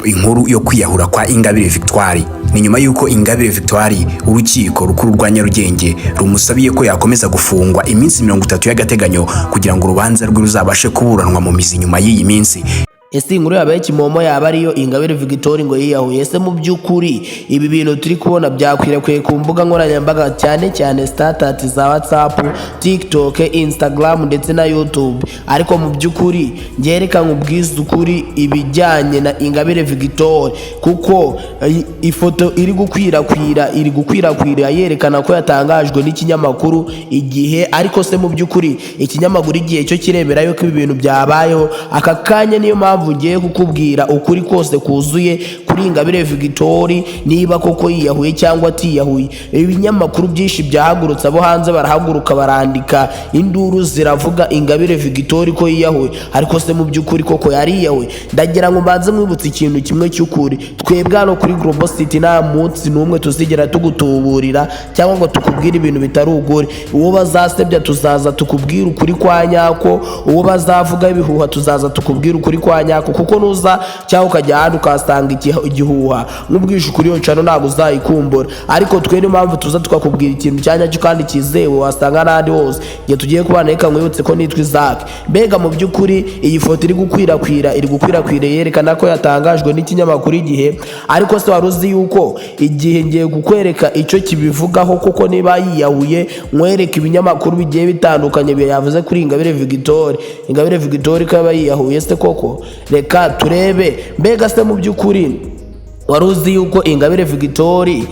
Inkuru yo kwiyahura kwa Ingabire Victoire. Ni nyuma y'uko Ingabire Victoire urukiko rukuru rwa Nyarugenge rumusabiye ko yakomeza gufungwa iminsi 30 y'agateganyo kugira ngo urubanza rwe ruzabashe kuburanwa mu mizi nyuma y'iyi minsi. Ese inkuru yabaye kimomo yaba ariyo Ingabire Victoire ngo yiyahuye? Ese mu by'ukuri ibi bintu turi kubona byakwirakwiye ku mbuga nkoranyambaga, cyane cyane status za WhatsApp, TikTok, Instagram ndetse na YouTube? Ariko mu by'ukuri ngereka nkubwize ukuri ibijyanye na Ingabire Victoire, kuko ifoto iri gukwirakwira yerekana ko yatangajwe n'ikinyamakuru Igihe. Ariko se mu by'ukuri ikinyamakuru Igihe cyo kiremera yuko ibi bintu byabayeho aka kanya? Niyo mpamvu ngiye kukubwira ukuri kose kuzuye kuri Ingabire Victoire, niba koko yiyahuye cyangwa atiyahuye. Ibinyamakuru byinshi byahagurutse, abo hanze barahaguruka, barandika, induru ziravuga, Ingabire Victoire ko yiyahuye. Ariko se mu by'ukuri koko yariyahuye? Ndagira ngo mbanze mwibutse ikintu kimwe cy'ukuri: twebwe hano kuri Global City nta munsi n'umwe tuzigera tugutuburira cyangwa ngo tukubwire ibintu bitari ukuri. Uwo bazasebya tuzaza tukubwire ukuri kwa nyako, uwo bazavuga ibihuha tuzaza tukubwire ukuri kwa nyako, kuko nuza cyangwa ukajya ahandi ukahasanga igihuha, nk'ubwije ukuri iyo channel ntabwo uzayikumbura. Ariko twe niyo mpamvu tuza tukakubwira ikintu cya nyacyo kandi cyizewe wasanga n'ahandi hose. Igihe tugiye kubana, reka nkwibutse ko nitwa Isaac. Mbega mu by'ukuri iyi foto iri gukwirakwira yerekana ko yatangajwe n'ikinyamakuru Igihe. Ariko se wari uzi yuko Igihe, ngiye kukwereka icyo kibivugaho, kuko niba yiyahuye nkwereka ibinyamakuru bigiye bitandukanye yavuze kuri Ingabire Victoire, Ingabire Victoire ko yaba yiyahuye se koko? Reka turebe. Mbega se mu by'ukuri wari uzi yuko Ingabire Victoire,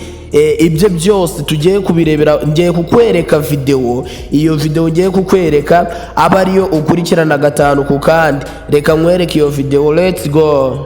ibyo byose tugiye kubirebera, ngiye kukwereka videwo. Iyo videwo ngiye kukwereka aba ariyo ukurikirana gatanu ku kandi. Reka nkwereke iyo videwo, let's go.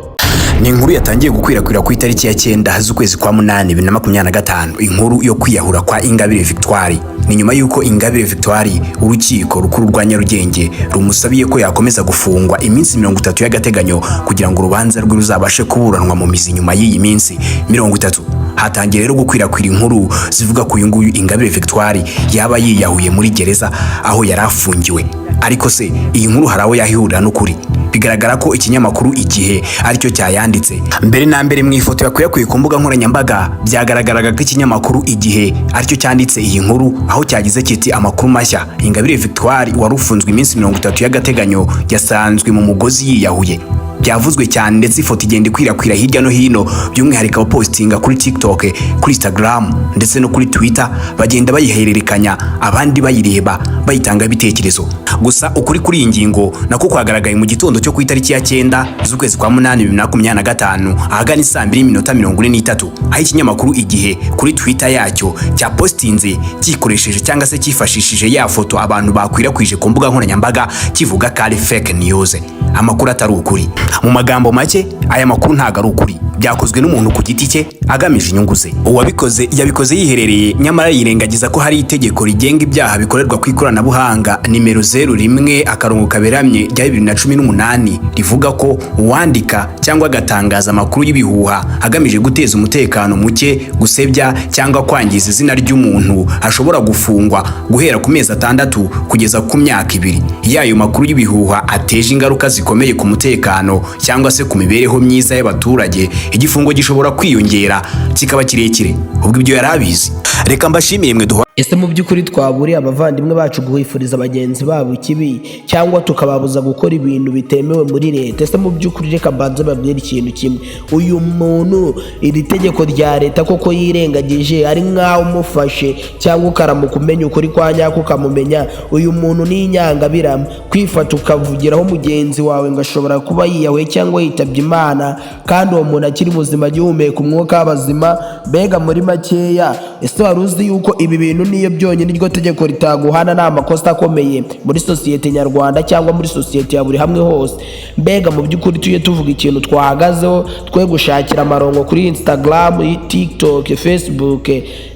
Ni inkuru yatangiye gukwirakwira ku itariki ya 9 z'ukwezi kwa munani 2025. Inkuru yo kwiyahura kwa Ingabire Victoire. Ni nyuma y'uko Ingabire Victoire urukiko rukuru rwa Nyarugenge rumusabiye ko yakomeza gufungwa iminsi 30 y'agateganyo kugira ngo urubanza rwe ruzabashe kuburanwa mu mizi nyuma y'iyi minsi 30. Hatangiye rero gukwirakwira inkuru zivuga ko uyu nguyu Ingabire Victoire yaba yiyahuye muri gereza aho yari afungiwe. Ariko se iyi nkuru hari aho yahihurira n'ukuri? Bigaragara ko ikinyamakuru Igihe aricyo cyayanditse mbere na mbere. Mu ifoto yakwirakwiye ku mbuga nkoranyambaga byagaragaraga ko ikinyamakuru Igihe aricyo cyanditse iyi nkuru, aho cyagize kiti: "Amakuru mashya, Ingabire Victoire wari ufunzwe iminsi 30 y'agateganyo yasanzwe mu mugozi yiyahuye." Byavuzwe cyane, ndetse ifoto igenda ikwirakwira hirya no hino, by'umwihariko abapositinga kuri TikTok, kuri Instagram ndetse no kuri Twitter bagenda bayihererekanya, abandi bayireba, bayitanga ibitekerezo. Gusa ukuri kuri iyi ngingo nako kwagaragaye mu gitondo cyo ku itariki ya 9 z'ukwezi kwa munani 2025, ahagana isaa 2:43, aho ikinyamakuru Igihe kuri Twitter yacyo cyapositinze gikoresheje cyangwa se cyifashishije ya foto abantu bakwirakwije ku mbuga nkoranyambaga, kivuga ko ari fake news, amakuru atari ukuri. Mu magambo make, aya makuru ntabwo ari ukuri, byakozwe n'umuntu ku giti cye agamije inyungu ze. Uwabikoze yabikoze yiherereye, nyamara yirengagiza ko hari itegeko rigenga ibyaha bikorerwa ku ikoranabuhanga nimero 01/2018 rivuga ko uwandika cyangwa agatangaza amakuru y'ibihuha agamije guteza umutekano muke, gusebya cyangwa kwangiza izina ry'umuntu ashobora gufungwa guhera ku mezi 6 kugeza ku myaka 2. Iyo ayo makuru y'ibihuha ateje ingaruka zikomeye ku mutekano cyangwa se ku mibereho myiza y'abaturage, igifungo gishobora kwiyongera kikaba kirekire. Ubwo ibyo yari abizi. Reka mbashimire mwe duhora Ese mu by'ukuri twaburiye abavandimwe bacu guhifuriza bagenzi babo ikibi cyangwa tukababuza gukora ibintu bitemewe muri leta? Ese mu by'ukuri, reka mbanze babwire ikintu kimwe: uyu muntu iri tegeko rya leta koko yirengagije, ari nk'aho umufashe cyangwa ukaramuka umenya ukuri kwa nyako ukamumenya, uyu muntu ni inyangabirama. Kwifata ukavugiraho mugenzi wawe ngo ashobora kuba yiyahuye cyangwa yitabye Imana, kandi uwo muntu akiri muzima, agihumeka umwuka w'abazima. Mbega muri makeya, ese wari uzi yuko ibi bintu niyo byonyine iryo tegeko ritaguhana, ni amakosa akomeye muri sosiyete nyarwanda cyangwa muri sosiyete ya buri hamwe hose? Mbega mu by'ukuri tujye tuvuga ikintu twahagazeho, twe gushakira amarongo kuri Instagram, TikTok, Facebook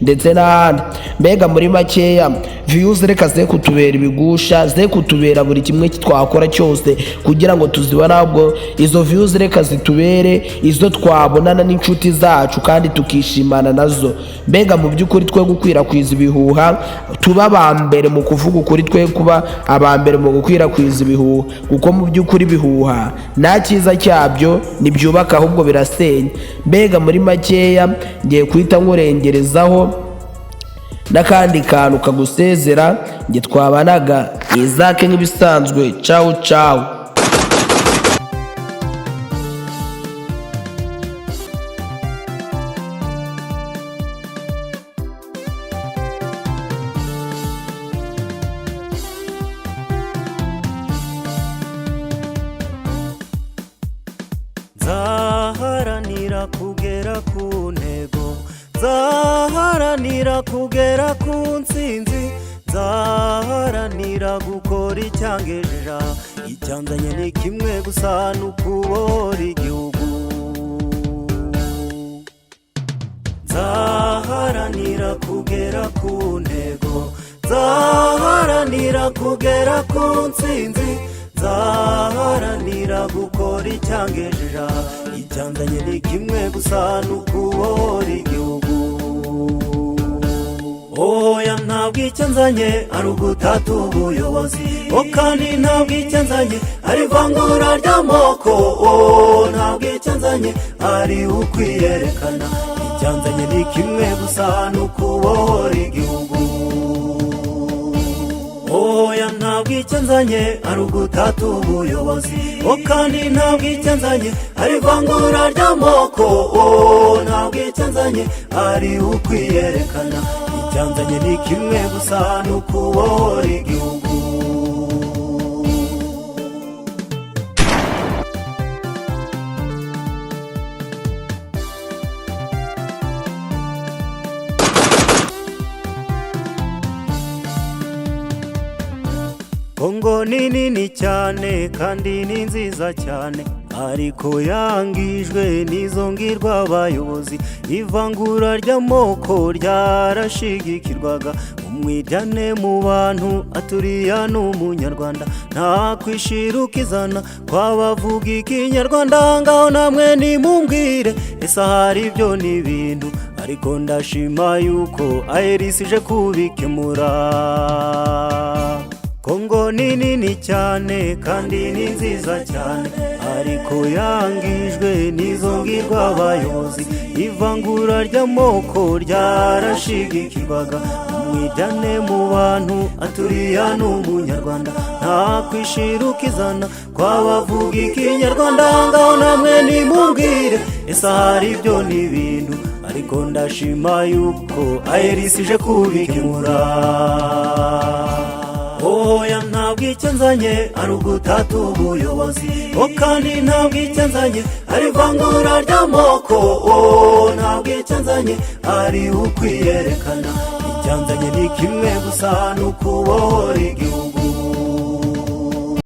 ndetse n'ahandi. Mbega muri makeya, views reka ze kutubera ibigusha, ze kutubera buri kimwe twakora cyose kugira ngo tuzibone. Ahubwo izo views reka zitubere izo twabonana n'inshuti zacu kandi tukishimana nazo. Mbega mu by'ukuri twe gukwirakwiza ibihuha. ibihuha. Tuba aba mbere mu kuvuga ukuri, twe kuba aba mbere mu gukwirakwiza ibihuha, kuko mu by'ukuri ibihuha nta cyiza cyabyo, ntibyubaka ahubwo birasenya. Mbega muri makeya, ngiye guhita nkurengerezaho n'akandi kantu kagusezera. Njye twabanaga Izake nk'ibisanzwe. Cawu cawu. Nzaharanira kugera ku ntego, nzaharanira kugera ku ntsinzi, nzaharanira gukora icyangejeja. Icyanzanye ni kimwe gusa, ni ukubohora igihugu. Nzaharanira kugera ku ntego, nzaharanira kugera ku ntsinzi, nzaharanira gukora icyangejeja. Icyanzanye ni kimwe gusa, ni ukubohora igihugu. Oya, ntabwo icyo nzanye ari ugutata ubuyobozi, o kandi ntabwo icyo nzanye ari ivangura ry'amoko, o ntabwo icyo nzanye ari ukwiyerekana. Icyanzanye ni kimwe gusa, ni ukubohora igihugu. Oya, ntabwo icyo nzanye ari ugutata ubuyobozi, o kandi ntabwo icyo nzanye ari ivangura ry'amoko, o ntabwo icyo nzanye ari ukwiyerekana. Icyanzanye ni kimwe gusa, ni ukubohora igihugu. Kongo ni nini cyane kandi ni nziza cyane, ariko yangijwe n'izo ngirwa abayobozi. Ivangura ry'amoko ryarashigikirwaga, umwiryane mu bantu, aturiya ni umunyarwanda, nta kwishira ukizana kw'abavuga ikinyarwanda. Ngaho namwe nimumbwire, ese ahari ibyo ni ibintu? Ariko ndashima yuko aherisi ije kubikemura. Kongo ni nini cyane kandi ni nziza cyane, ariko yangijwe n'izo ngirwa abayobozi. Ivangura ry'amoko ryarashigikirwaga, umwiryane mu bantu, aturiya ni umunyarwanda, nta kwishira ukizana kw'abavuga ikinyarwanda. Ngaho namwe nimumbwire, ese ahari ibyo ni ibintu? Ariko ndashima yuko aherisi ije kubikemura. Oya, ntabwo icyo nzanye ari ugutata ubuyobozi, o kandi ntabwo icyo nzanye ari ivangura ry'amoko, o ntabwo icyo nzanye ari ukwiyerekana. Icyanzanye ni kimwe gusa, ni ukubohora igihugu.